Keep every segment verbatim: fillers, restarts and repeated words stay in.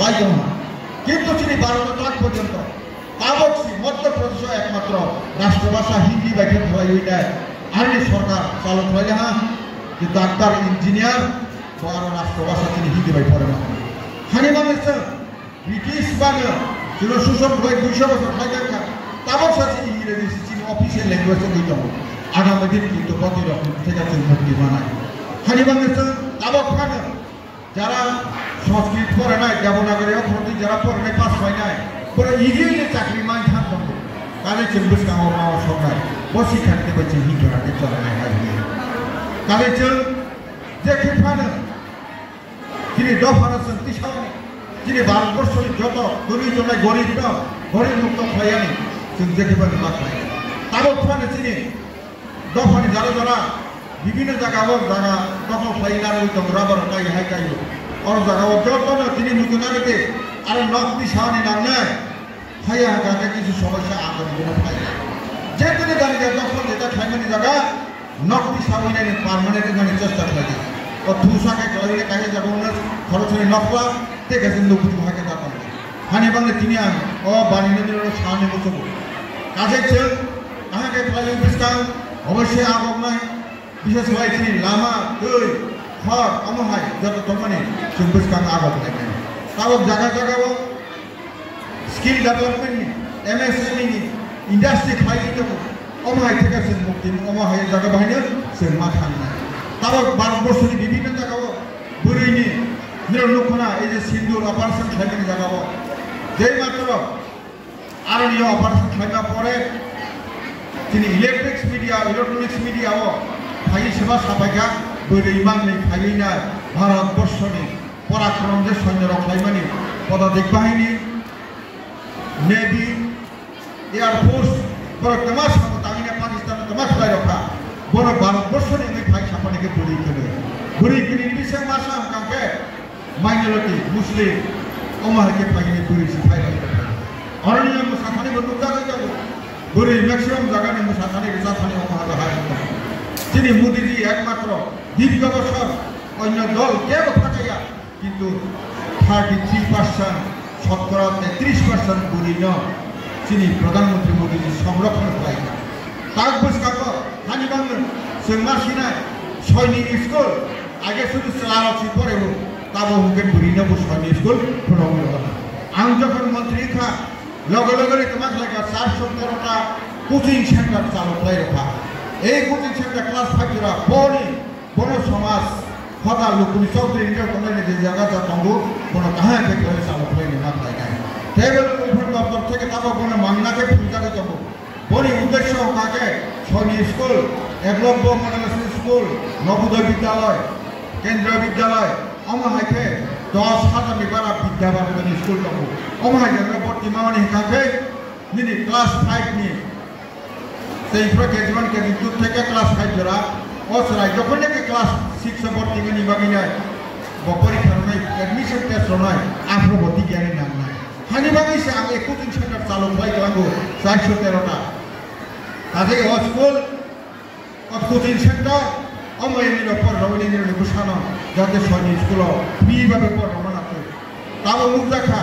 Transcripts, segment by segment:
Bai tongma. Kintu chini Bharat tak porjonto tabok si Madhya Pradesh ekmatro rashtrobhasha Hindi bai khe khlaiwi nai ani sorkar chalo khlai ha, je doctor, engineer, bo aro rashtrobhasha chini Hindi bai porema. Hani mangwi chwng British bano chwngno sushon khlai duiso bosor khlai kha, tabok sa chini Ingreji si chini official language wngwi tongo. Agami din kintu botwi rok theka chwng mukti manai. Hani mangwi chwng tabok phano jara Sanskrit porenai, Devanagari okhrotwi jara porenai pass khlainai, borok easily chakri man thang tongo. Kale chwng bwskango ma o soknai, bo sikha tei bai chwng hinkhe rakhe chwrainai hai hwnwi. Kale chwng je khe phano chini dophano chwng tisani, chini Bharatborshoni joto twi tongnai goribno, gorib mukto khlaiyani chwng je khe phano ma khlai. Tabok phano chini dophani jora jora bibhinno jaga o jaga dokhol khlai narwgwi tongo, rubber kai hai kai o. Oro jaga o jotono tini muchunani tei aro nokni sani nangnai. Haya haka khe kisu somosya akhor guna phai. Je tini jani ja dokhol jeta khlaimani jaga nokni sawi nani permanent wngmani chesta khlai di. O thusa khe khlai le kaisa jaga wngna khoroksa ni nokla tei kaisa nukhuju hai khe da tong. Hani bangni tini ang o bani nani ro sani muchungo. Kaisa chwng Aha khe khlai bwskang oboisoi agok nai, bishes khlai chini lama, twi, khor, omo hai joto tongmani chwng bwskang agok nai nai. Tabok jaga jaga o skill development ni, M S M E ni industry khlai tongo. Omo hai theka chwng mukti, omo hai jaga bahai no chwng ma thang nai. Tabok Bharat borso ni bibhinno jaga o bwrwi ni niro nukhuna ei je sindur operation khlai mani jaga o. Jei matro Aroni operation khlaima pore chini electrics media, electronics media o phaiwi seba sapaikha, bwrwi mangni phaiwi na Bharat borso ni porakrom je soinyo rok khlaimani podatik bahini, navy, air force, borok tama samo tangwi na Pakistan tama khlai rokha, bono Bharat borso ni wngwi phai sapani khe bwrwi kwrwi, bwrwi kwrwi ni bising masa hwnkha khe, Minority, Muslim, omo hai khe phaini bwrwi si phai hai khe phai. Oroni no mwsa thani bo nukjagwi tongo. Bwrwi maximum jaga ni mwsa thani rwsa thani omo hai hai tongo. Chini Modi ji ekmatro dirgho bosor onyo dol kebo thakaya, kintu thirty three percent, shotkora tetris percent bwrwi no chini Pradhan Mantri Modi ji songrokhon khlai kha. Tak bwskango hani bangno chwng ma sinai Soini school, age sudu chwla rok si porebo, tabo hwnkhe bwrwi no bo Soini school phunugwi rwkha. Ang jokhon montri wngkha, loge loge ni twma khlai kha charso tero ta coaching center chalu khlai rwkha. Ei coaching center class five jora boni, bono somaj hoda lukuni chowdhury ni tongnai ni je jaga ja tongo, bono kaham khe khlai chalu khlai ni ma khlai nai. Tei bo lukuni phone doptor theke tabo bono mangna khe phunjagwi tongo. Boni uddesho hwnkha khe Soini school, Eklavya Model School, Navodaya Vidyalaya, Kendriya Vidyalaya, omo hai khe dos hajar ni bara Vidya Bharati ni school tongo. Omo hai jaga borti mamani hwnkha khe nini class five ni tei phra K G one, K G two theke class five jora, o chwrai jokhon naki class six o borti wngmani bagwi nai, bo porikha rwnai, admission test rwnai, aphuru bo tikyani nangnai. Hani bagwi se ang ei coaching center chalu khlai tlango, charso tero ta. Kaje o school, o coaching center, omo emni rok por rwini nini bwsano, jate Soini school o free babe por rwmana twi. Tabo nukjakha,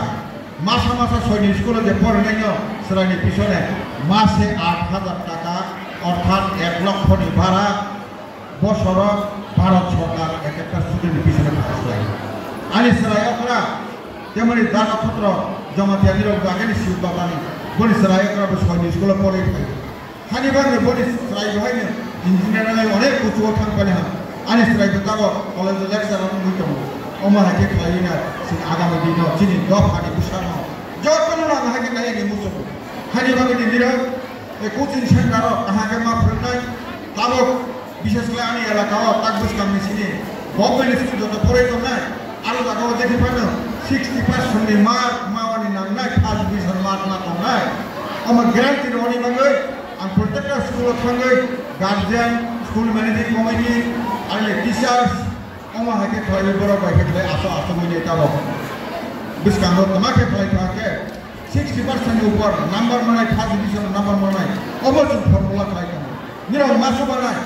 masa masa Soini school o je porinaino chwraini pisone mase aat hajar taka, orthat ek lokho ni bara, bosoro Bharat Sorkar ek ekta student ni bisingtwi khoroksa lai. Ani chwrai okra, temoni Dana Khotro Jamatia nirok ageni Shiv Babani, boni chwrai okra bo Soini school o porwi phaio. Hani bagwi boni chwrai bo haino engineer wngwi onek kuchugo thang paina ha. Ani chwrai bo tabok college o lecturer wngwi tongo. Omo hai khe khlaiwi na chini agami dino chini dophani bwsano jotono rang hai khe nai ani muchungo. Hani bagwi ni nirok e coaching center o kaham khe ma phwrwngnai tabok. Bishes khlai ani elaka o tak bwskang ni sini government school joto poroi tongnai, aro jaga o jekhe phano sixty percent ni mark ma wani nangnai, first division mark ma tongnai. Omo guarantee rwni bagwi ang protector school o thangwi guardian, school managing committee, ani teachers, omo hai khe khlaiwi borok bai khe khlai aso aso wngwi tabo. Bwskango tama khe khlai kha khe sixty percent ni upor number manai, first division number manai, omo chwng formula khlai tongo. Nirok ma soba nai.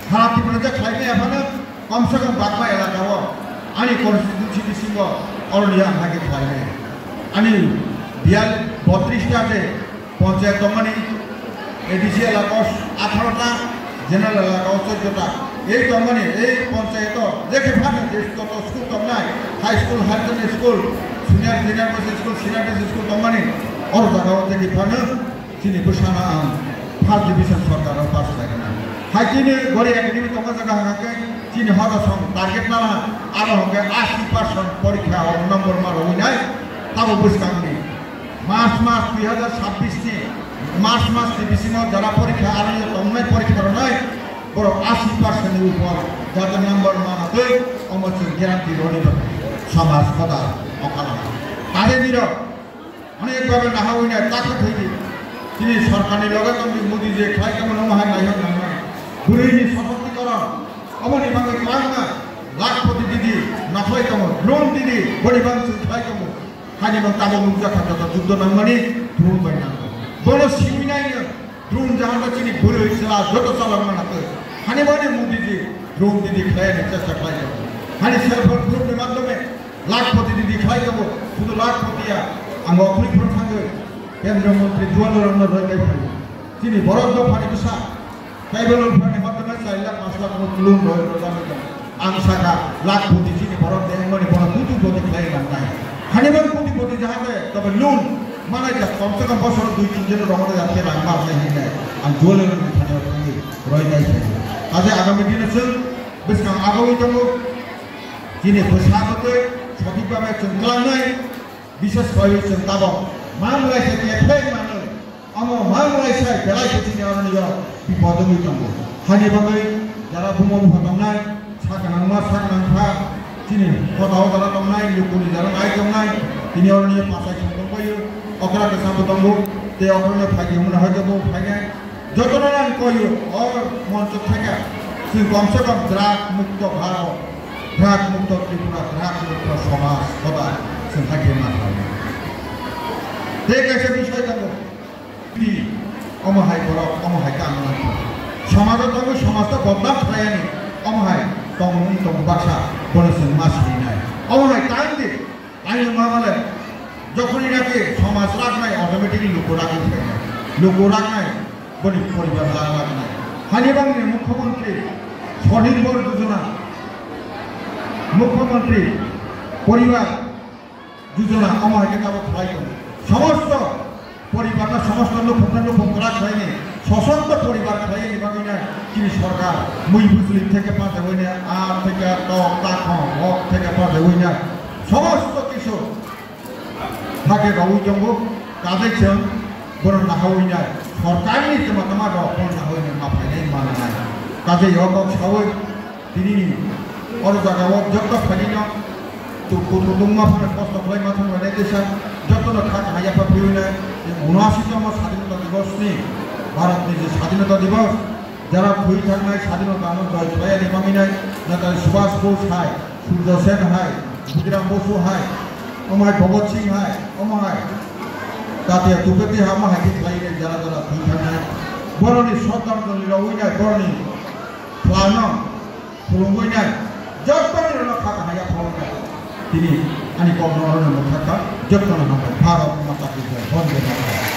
Sara Tripura je khlai maya phano kom se kom Bagma elaka o ani constituency Bisingo oroni ang hake khlainai. Ani biyal botris ta je ponchayat tongmani, A D C elaka o atharo ta, general elaka o choddo ta. Ei tongmani, ei ponchayat o je khe phano je joto school tongnai, high school, higher secondary school, junior, junior base school, senior base school tongmani, oro jaga o je khe phano chini bwsano ang first division sorkar o pass khlaikha. Hai chini Gori Academy tongma jaga hwnka khe chini hoda song target nana aro hwnka asi percent porikha o number ma rwinai tabo bwskangni March mas dui hazar sabbish ni March mas ni bisingo jara porikha aro tongnai porikha rwnai borok asi percent ni upor jate number mana twi omo chwng guarantee rwni samaj hoda okala. Tare nirok Onek bhabe nahawina ta kha thwidi. Chini sorkarni loge tongdi Modi je khlai tongmani omo hai naihok nangnai. Bwrwini soshokti koron. Omoni bagwi kwbangma lakhpoti didi nakhwlai tongo. Drone didi boni bagwi chwng khlai tongo. Haini bang tabok nukjakha joto juddo nangmani drone bai nango. Bono siwi naino. Drone jahanda chini bwrwi chwla joto chalok mana twi. Hani bani Modi ji drone didi khlai ani chesta khlai tongo. Hani self help group ni madhyome lakhpoti didi khlai tongo. Sudu lakhpoti ya ang okhri phuru thangwi Kendra Mantri Juwal Nehru no roi kai phai. Chini borok dophani bwsa tribal welfare ni madhyome char lakh panch lakh no loan roi roi jagwi tongo. Ang saka lakhpoti chini borok de wngmani bono kotipoti khlai langnai. Hani bang kotipoti jahate tobe loan manai jak kom se kom bosoro dui tin jon rong jak khe rang ma nai hinai. Ang Juwal Nehru ni thani thangwi roi nai sai. Kaje agami dino chwng bwskang agoi tongo. Chini bwsa twi sothik bhabe chwng klangnai. Bishes khlaiwi chwng tabok mamlai se keflai manwi. Omo mang lai sai belai khe chini aroni yo bipod wngwi tongo. Hani bagwi jara bumo bupha tongnai, sak nangma sak nangkha, chini kota o jara tongnai, lukuni jara nai tongnai, tini aroni yo pasai song tongbaio, okra kwsa bo tongo, tei okra no phaidi hwnmano hoito bo phainai. Jotono nang koyo, o moncho theka, chwng komse kom drug mukto Bharat, drug mukto Tripura, drug mukto somaj, hoda, chwng hakhe ma khlainai. Tei kaisa bisoi tongo. Omo hai borok, omo hai tang nang kha. Somajo tongo, somaj to bodnam khlaiyani. Omo hai tong wng tong baksa, bono chwng ma sinai. Omo hai tang di, ani ma male. Jokhoni naki somaj raknai, automatically luku raknai phainai. Luku raknai, boni poribar rak raknai. Hani bangni Mukhyamantri Sonirbhor Yojana, Mukhyamantri Poribar Yojana, omo hai khe tabok khlai tongo. Somosto poribar no, somosto nukhung no nukhung kwrak khlaini, sosokto poribar khlaini bagwi no chini sorkar mui bujli theke pajawi no, a theke tok, takhong, ok theke pajawi no, somosto kisu thake rawi tongo. Kaje chwng bono nahawi no, sorkarni tama tama rok bono nahawi no ma phainai ma nangnai. Kaje yok kok sawi Tini oro jaga o joto phaini no tu kutung tungma phano kosto khlai ma thang nai kisa joto no kha kahai yapha phiwi nai. Uno ashi tongma Sadhinota Divos ni, Bharat ni je Sadhinota Divos, jara thwi thangnai Sadhinota no joy khlai ani mangi nai, Netaji Subhash Bose hai, Surjo Sen hai, Khudiram Bosu hai, omo hai Bhagat Singh hai, omo hai Tatya Tupete hai, omo hai khe khlai nai jara jara thwi thangnai. Boroni Shraddhanjali rogwi nai, boroni Khlano khulumwi nai, jottoni rwno kha kahaya phone kha. Tini ani kokno rwno mwthakha, jottoni hambai. Bharat Mata ki jai, Bande Mataram.